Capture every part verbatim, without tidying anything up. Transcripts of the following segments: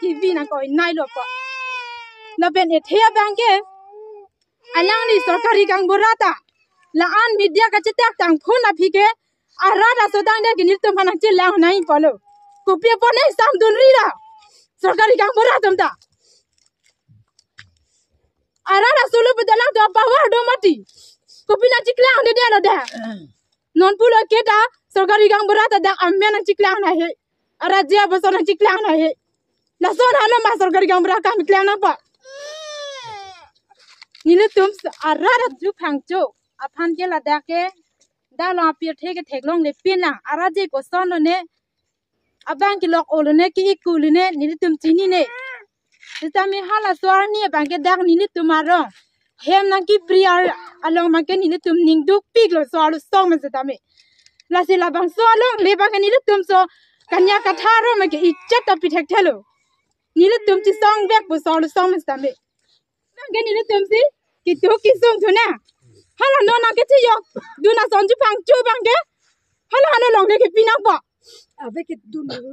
T V nangkoi nai lo po. Lapen ethe abang ke, alangli sorkari gaonbura ta la-an media kachetak tangphun aphi ke arat aso tangdet ke nelitum aphan nangchelang nai pulo. Kopi apot ne samdun ri ra sorkari gaonbura atum ta. Arat aso lo pu dalang do power do mati. Kopi nangcheklang de de lo de. Non pulo ke ta sorkari gaonbura ta dak amen nangcheklang nai he. Arat je aboson nangcheklang nai he. Lason halo ma sorkari gaonbura kam keklang nangpo. Nelitum arat Sonju Phangcho aphan ke ladak ke dak along apirthe ke theklongle pinlang. Arat je koson lo ne, abang kelok-o lo ne, ke-ik-ku lo ne, nelitum chinine. Sitame halaso arni abang ke dak nelitum arong hem nangkipri ar along abang ke nelitum ning dukpik lo, so arlo song men sitame. Lasi labangso alongle abang ke nelitum so Kanya Kathar arong abang ke ichat ta pi thekthelo. Nelitum chesong vek pu so arlo song men sitame. Abang ke nelitum si kitu kisung thu na. Hala non nangkecheyok dun a Sonju Phangcho abang ke. Hala hano longle ke pi nangpo. Ave ke dun dun.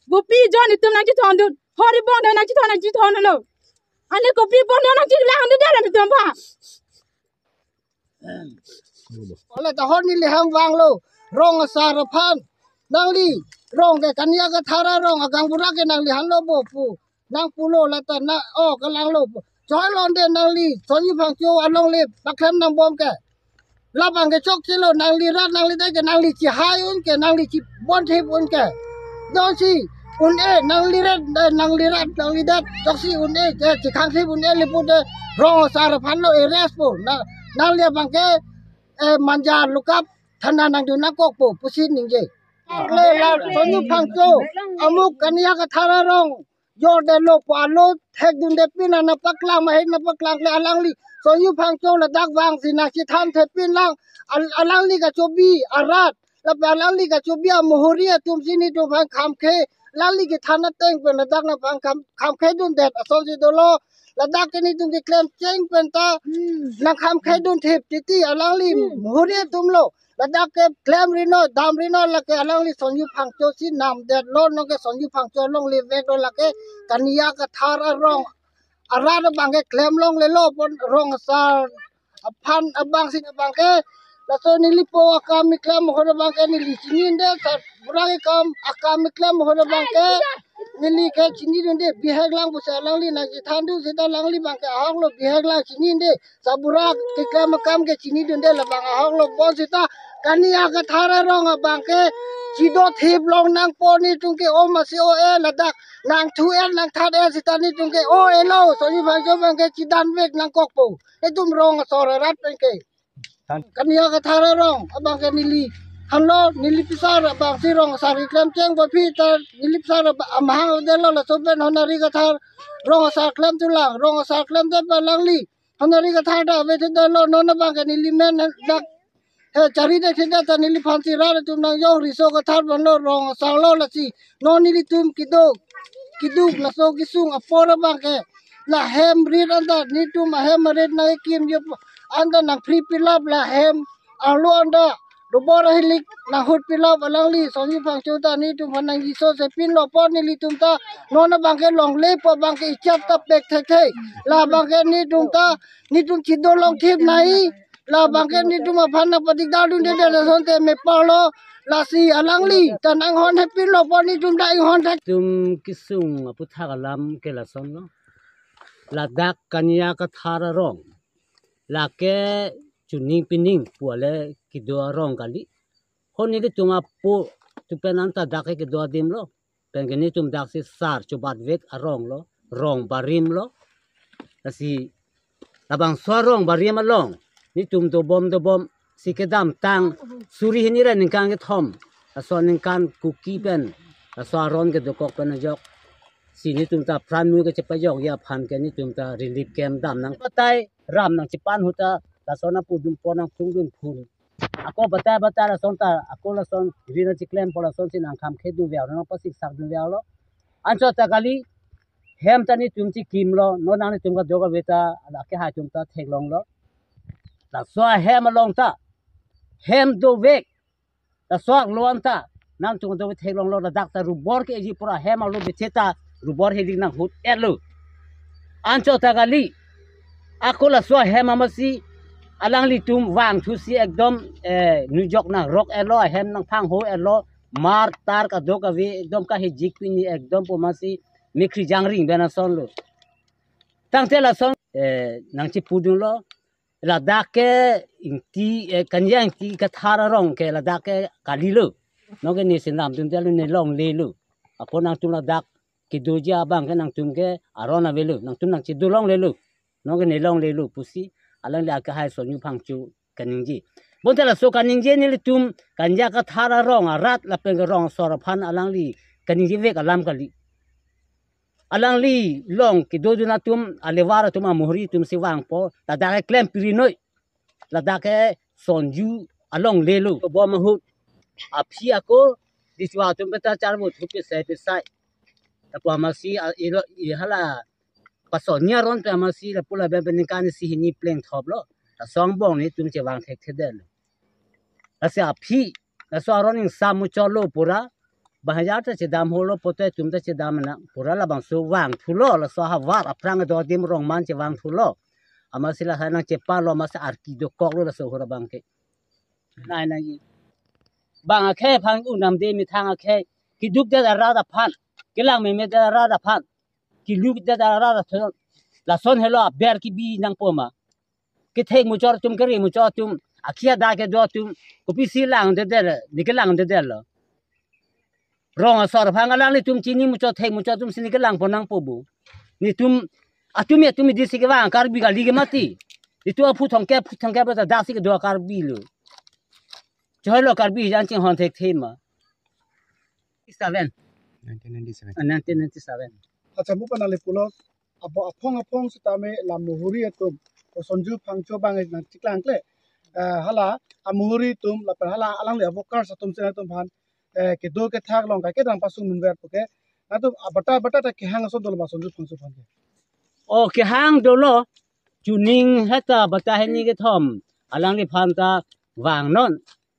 Bo pi jon itum nangchethondun. Hori bong dun nangchethon nangchethon lo. Ani kopi bong dun nangchelang dun dun itum ba. Ole ta hor neli hang vanglo. Rong asar aphan. Nangli rong ke Kanya Kathar arong agaonbura ke nangli hanlo bo pu. Nang pulo lata na o kalanglo pu. Choi londe nangli Sonju Phangcho alongle paklem nangbom ke. Labang ke chokchelo, nangli rat nangli dei ke nangli chihai un ke, nangli chibon thip un ke. Jongsi un-e nangli rat, eh, nangli rat nangli det, jongsi un-e ke chikhang thip un-e le pu de rong asar aphan lo arrest po. Na, nangli abang ke, eh, manja lukap thana nangdun nangkok po pusi ningje. Le la Sonju Phangcho amuk Kanya Kathar arong jor de lo pu alo thekdunde pin nangpaklang ma he nangpaklang le alangli Sonju Phangcho ladak vangsi nangchethan thepin lang al-, alangli kachobi arat lapen alangli kachobi amuhuri atum si nelitum aphan khamkhe alangli kethan ateng pen ladak nangphan kham, khamkhe dundet asonsi dolo ladak ke nelitum keklem cheng pen ta nangkhamkhe dun thip titi alangli muhuri atum lo. Ladak ke klemri non, damri non lake alangli Sonju Phangcho si namdet lo, non ke Sonju Phangcho alongle vek lo lake Kanya Kathar arong. Arat abang ke klem longle lo pon rong asar aphan abang si abang ke. Laso neli po akam keklem ahut abang ke neli chinine de, sarbura akam, akam keklem ahut abang ke neli ke chinidunde, bihek lang pusi alangli nangchethandun seta alangli abang ke ahok lo bihek lang chinine de. Sarbura keklem akam ke chinidunde labang ahok lo bon seta Kanya Kathar arong abang ke chido thip long nangpo nelitum ke o masi o-e ladak nangthu en nangthat en seta nelitum ke o-e lo Sonju Phangcho abang ke chidan vek nangkok po. Itum rong asor arat pen ke. Kanya Kathar arong abang ke neli hanlo neli pisar abang si rong asar keklem cheng aphi ta neli pisar abang amahang de lo laso pen Honari Kathar rong asar klem thulang rong asar klemdet pa alangli Honari Kathar ta ave theda lo non abang ke neli men dak he chari de theda ta neliphan si rat atum nang yo riso Kathar ban lo rong asar lo lasi non nelitum kedo keduk laso kesung apor abang ke la hem rit anta nelitum ahem arit nangkim yo anta nangphri pilap la hem arlo anta dobor ahilik nanghut pilap alangli Sonju Phangcho ta nelitum aphan nangjiso sepin lo pon nelitum ta non abang ke longle po abang ke ichap ta pek thekthe labang ke nelitum ta nelitum chido long thip nai labang ke nelitum aphan nangpadikdar dunde de lason te mepar lo lasi alangli ta nanghon hepin lo pon nelitum ta inghon thek. Nelitum kesung aputhak alam ke lason lo. Ladak Kanya Kathar arong. Lake chuning pining pu ale kedo arong kali. Ho nelitum apo tu pen anta dak ke kedo adim lo. Pen ke nelitum dak si sar chubat vek arong lo, rong barim lo. Lasi labangso arong barim along nelitum dobom dobom si kedamtang suri hini ra ningkan kethom. Laso ningkan Kuki pen laso aron kedokok pen ajok si nelitum ta pran mu kechepajokji aphan ke nelitum ta relief camp dam nang batai ram nangchepan ahut ta lason apudun pon nangpungdun phun. Ako batai batai lason ta, ako lason ri nangcheklem po lason si nangkhamkhe dun vek lo, nangpasiksak dun vek lo. Anchot ta kali, hem ta nelitum chekim lo, non nang nelitum kadokave ta, lake hai atum ta theklong lo. Laso ahem along ta, hem dovek, laso arlo anta, nangtum kadokave theklong lo, ladak ta rubor ke-eji pura hem arlo beche ta, rubor hedik nanghut etlo. Anchot ta kali. Ako laso ahem amatsi alanglitum vangthusi ekdom, eh, nujok nangrok etlo, ahem nangphangho etlo, mar tar kadokave ekdom kahejik pini ekdom pu amatsi mekhri jangring pen asonlo. Tangte lason, eh, nangchipudunlo. Ladak ke Ingti, eh, Kanya Ingti Kathar arong ke ladak ke kalilo. Non ke ne sinam dun delo, ne longlelo. Ako nangtum ladak kedoji abang ke nangtum ke aron avelo. Nangtum nangchido longlelo. Non ke ne longlelo pusi alangli akehai Sonju Phangcho kaningje. Bonta laso kaningje nelitum Kanya Kathar arong arat lapen ke rong asor aphan alangli kaningje vek alam kali. Alangli along kedodun atum, alevar atum, amuhuri atumsi vangpo, ladak ke klem pirinoi, ladak ke Sonju alonglelo. Bom ahut aphi ako, dichua atum penta charvut hupi sai pesai. Lapu amatsi a, ilo, i hala Pasonni aron pen amatsi lapu lapen peningkan isi hini plengthoplo. Laso angbong netum chevang thekthedetlo. Lasi aphi, laso aron ingsam muchotlo pura. Bahaya ta chedam holo, pote atum ta chedam nang pura, labangso vangthulo, laso ahavar aphrang do adim rong man chevangthulo. Amatsi lahai nangchepalo, amatsi arki dokoklo laso ahut abang ke. Nai nai. Bang akhei aphan unam de, methang akhei. Keduk det arat aphan, kelang memedet arat aphan, keluk det arat aphan. Lason helo aber kebi nangpo ma. Kethek muchot atum, kere muchot atum, akhi adai kedo atum, kopisi langdedetlo, ne kelangdedetlo. Rong asor aphan alanglitum chini muchot, thek muchot atumsi ne kelangpon nangpo bo. Netum, atum atum disi kevang Karbi kali ke mati. Netum aphu thomkep, aphu thomkep ta daksi kedo Karbi lo. Chohelo Karbi jan chinghon thekthe ma. Seven. Nineteen ninety-seven. Ah, nineteen ninety-seven. Accha, mo panali pulo, abo aphong aphong sitame la muhuri atum, o Sonju Phangcho abang nangcheklang kle. Eh, hala amuhuri atum, lapen hala alangli a-workers atum sena atum aphan, eh, kedo kethak along kaike dang pasung munver puke. Atum abata bata ta kehang ason dolo ma Sonju Phangcho aphan ke? O, kehang dolo, chuning heta bata hini kethom, alangliphan ta vangnon.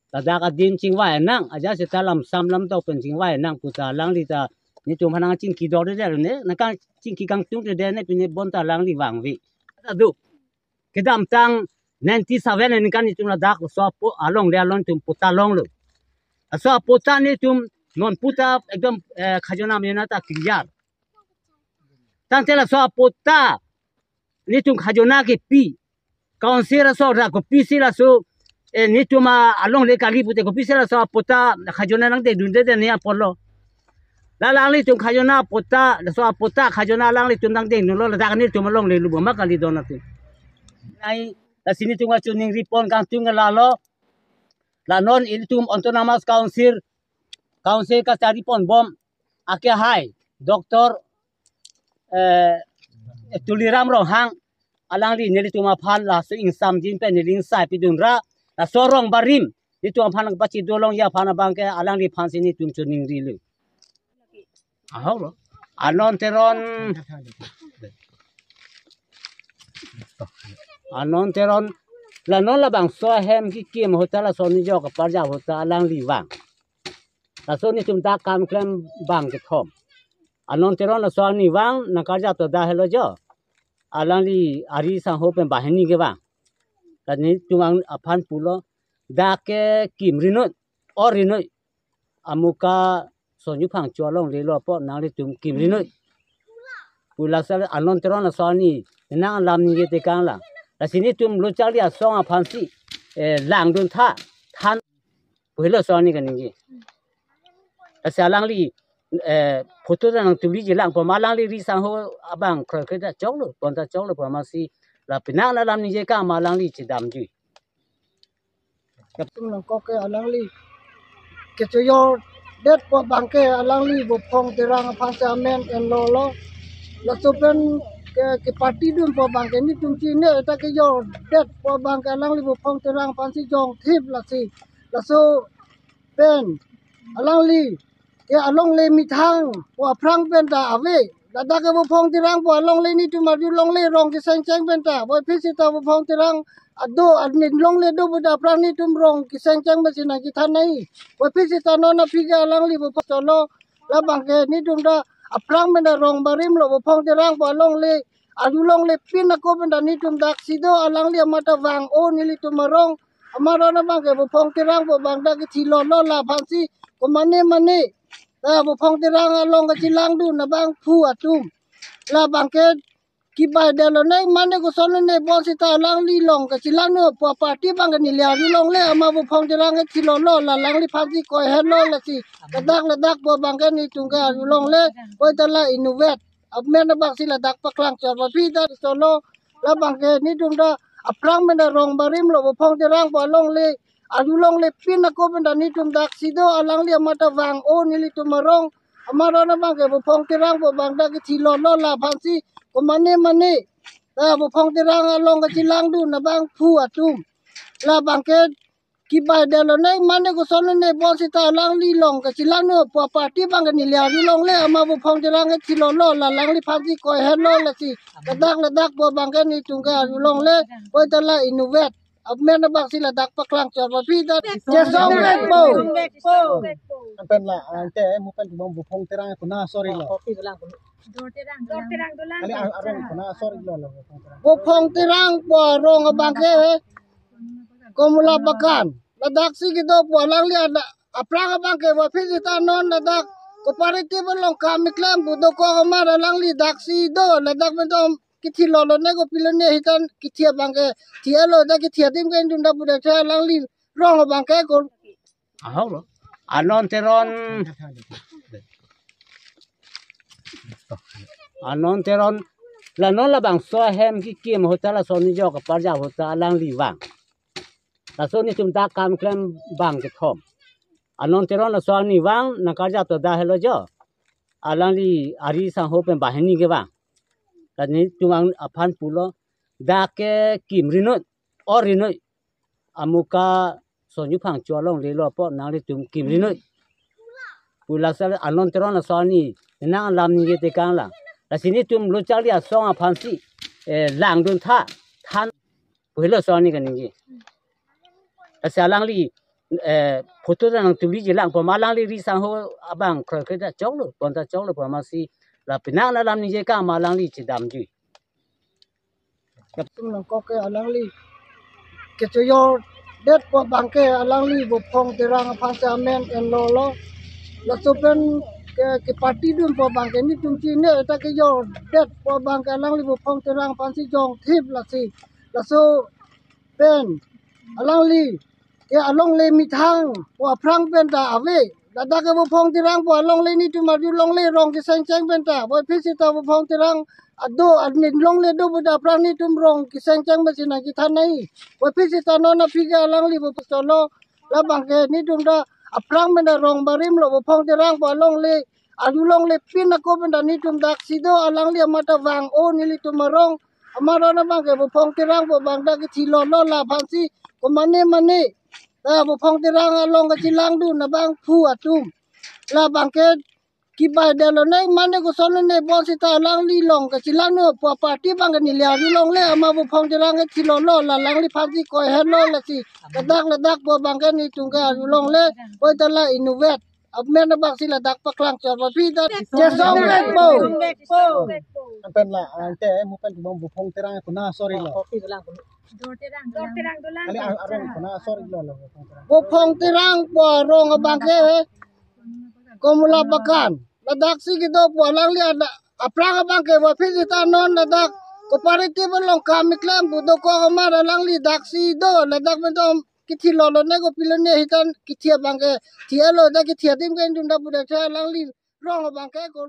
Ladak adim chingvai nang, ajat seta lam sam lam tok pen chingvai nang pu ta alangli ta netum aphan nangchingkidokdedet ne, nangkang chingki kangtungdedet ne pine bonta alangli vangve. Adu. Kedamtang ninety-seven aningkan netum ladak laso apo alongle along netum patta longlo. Laso apatta netum non patta ekdom, eh, khajona mena ta clear. Tangte laso apatta netum khajona kepi, council aso ra kopisi laso, eh, netum alongle kali pute kopisi laso apatta khajona nangdedundedet ne apotlo. La alanglitum khajona apatta, laso apatta khajona alanglitum nangdedunlo, ladak netum alonglelo bo ma kali don atum. Nai, lasi netum kachiningri pon kangtung lalo. La non ilitum Autonomous Council, Council kachari pon bom akehai Doctor, eh, Tuliram Ronghang, alangli nelitum aphan laso ingsamjin pen neli ingsai pidun ra, laso rong barim netum aphan pachidolongji aphan abang ke alangliphansi netum chiningrilo. Ahok lo. Anon Teron. Anon Teron. La non labangso ahem kekim ahut ta laso nijok aparjap ahut ta alangli vang. Laso netum ta kam klem bang kethom. Anon Teron laso arni vang nangkarjap ta dak helo jo. Alangli ari sangho pen banghini kevang. Lasi netum aphan pulo, dak ke kimrinoi, orrinoi. Amuka Sonju Phangcho alonglelo apot nanglitum kimrinoi pu laso Anon Teron laso arni nanglam ningje tekang la. Lasi netum lo charli asong aphansi, eh, langdun tha, than pu helo laso arni kaningje. Lasi alangli, eh, photo ta nangtuliji lang pu ma alangli ari sangho abang kroikre ta choklo, pon ta choklo pu amatsi la penang alam ningje kang ma alangli chedamji. Atum nangkok ke alangli kechojordet pu abang ke alangli Bophong Terang aphan si amen enlo lo. Laso pen ke, ke party dun pu abang ke netum chine ta kejordet pu abang ke alangli Bophong Terang aphansi jongthip lasi. Laso pen alangli ke alongle methang pu aphrang pen ta ave. Ladak ke Bophong Terang pu alongle netum arju longle rong kesengcheng pen ta. Puvoiphit seta Bophong Terang ado, arni longle do pu ta aphrang netum rong kesengcheng pensi nangkethan nai. Puvoiphit seta non aphi ke alangli Bophong cholo. Labang ke netum ta aphrang pen ta rong barim lo, Buphong Terang pu alongle, arjulongle pin ako pen ta netum daksi do, alangli amat ta vang-o nelitum arong, amat aron abang ke Buphong Terang pu abang ta kithi lolo, la aphansi komane mane ta Buphong Terang along kachelangdun abangphu atum, la abang ke kibai detlo ne, mane koson ne, bonsita alangli along kachelangdun pu aparty abang ke neli arjulongle, amat Buphong Terang kithi lolo, la alangli aphansi koi-et lo, lasi ladak ladak pu abang ke netum ke arjulongle, koi ta la inutvet amen abangsi ladak paklang chot, aphi ta solo, la abang ke netum ta aphrang pen ta rong barim lo, Buphong Terang pu alongle, arjulongle pin ako pen ta netum daksi do, alangli amat ta vang-o nelitum arong, amat aron abang ke Buphong Terang pu abang ta kithi lolo, la aphansi komane mane ta Buphong Terang along kachelangdun abangphu atum, la abang ke kibai detlo ne, mane koson ne, bonsita alangli along kachelangdun pu aparty abang ke neli arjulongle, amat Buphong Terang kithi lolo, la alangli aphansi koi-et lo, lasi ladak ladak pu abang ke netum ke arjulongle, koi ta la inutvet amen abangsi ladak paklang chot, aphi ta chesong vekpo. Anpen la, ante mu pen tumang Buphong Terang kona asor-ik lo? Kali a-, arong kona asor-ik lo, la Buphong Terang? Buphong Terang pu arong abang ke Komla Bagan. Ladaksi kedo pu alangli ada aphrang abang ke, aphi sita non ladak cooperative along kam keklem pu dokok amat alangli daksi do, ladak pen ta kithi lolo ne, kopilo ne, hitan kithi abang ke thi-et lo, ta kithi adim ke indun ta pu dak alangli rong abang ke ko. Ahok lo. Anon Teron. Anon Teron. La non labangso ahem kekim ahut ta laso arni jo kaparjap ahut ta alangli vang. Laso netum ta kam klem abang kethom. Anon Teron laso arni vang, nangkarjap ta dak helo jo. Alangli ari sangho pen banghini kevang. Kani tumang aphan pulo, dak ke kimri noi, orri noi. Amuka Sonju Phangcho alongle lo apot nanglitum kimri noi pu lasi Anon Teron laso arni nang lam ningje tekang lang. Lasi netum lo charli asong aphansi, eh, langdun tha, than pu helo laso arni kaningje. Lasi alangli, eh, photo ta nangtuli je lang, poma alangli ari sangho abang kroikre ta choklo, pon ta choklo, poma si la penang na lam ningje kang ma alangli chedamji. Latum nangkok ke alangli kechojordet pu abang ke alangli Buphong Terang aphansi amen en lolo. Laso pen ke, kepartydun pu abang ke netum chini ta kejordet pu abang ke alangli Buphong Terang aphansi jongthip, lasi laso pen alangli ke alongle methang pu aphrang pen ta ave. Ladak ke Buphong Terang pu alongle netum arjulongle, rong kesengcheng pen ta, aphi sita Buphong Terang ado, anin longle do pu ta aphrang netum rong kesengcheng pensi nangkethan nai. Aphi sita non aphi ke alangli Buphong solo, la abang ke netum ta aphrang pen ta rong barim lo, Buphong Terang pu alongle, arjulongle pin ako pen ta netum daksi do, alangli amat ta vang-o nelitum arong, amat aron abang ke Buphong Terang pu abang ta kithi lolo, la aphansi komane mane ta Buphong Terang along kachelangdun abangphu atum, la abang ke kibai detlo ne, mane koson ne, bonsita alangli along kachelangdun pu aparty abang ke neli arjulongle, amat Buphong Terang kithi lolo, la alangli aphansi koi-et lo, lasi ladak ladak pu abang ke netum ke arjulongle, koi ta la inutvet amen abangsi ladak paklang chot, aphi ta chesong vekpo. Anpen la, ante mu pen tumang Buphong Terang kona asor-ik lo? Kali a-, arong kona asor-ik lo, la Buphong Terang? Buphong Terang pu arong abang ke Komla Bagan. Ladaksi kedo pu alangli ada aphrang abang ke, aphi sita non ladak cooperative along kam keklem pu dokok amat alangli daksi do, ladak pen ta kithi lolo ne, kopilo ne, hitan kithi abang ke thi-et lo, ta kithi adim ke indun ta pu dak alangli rong abang ke ko.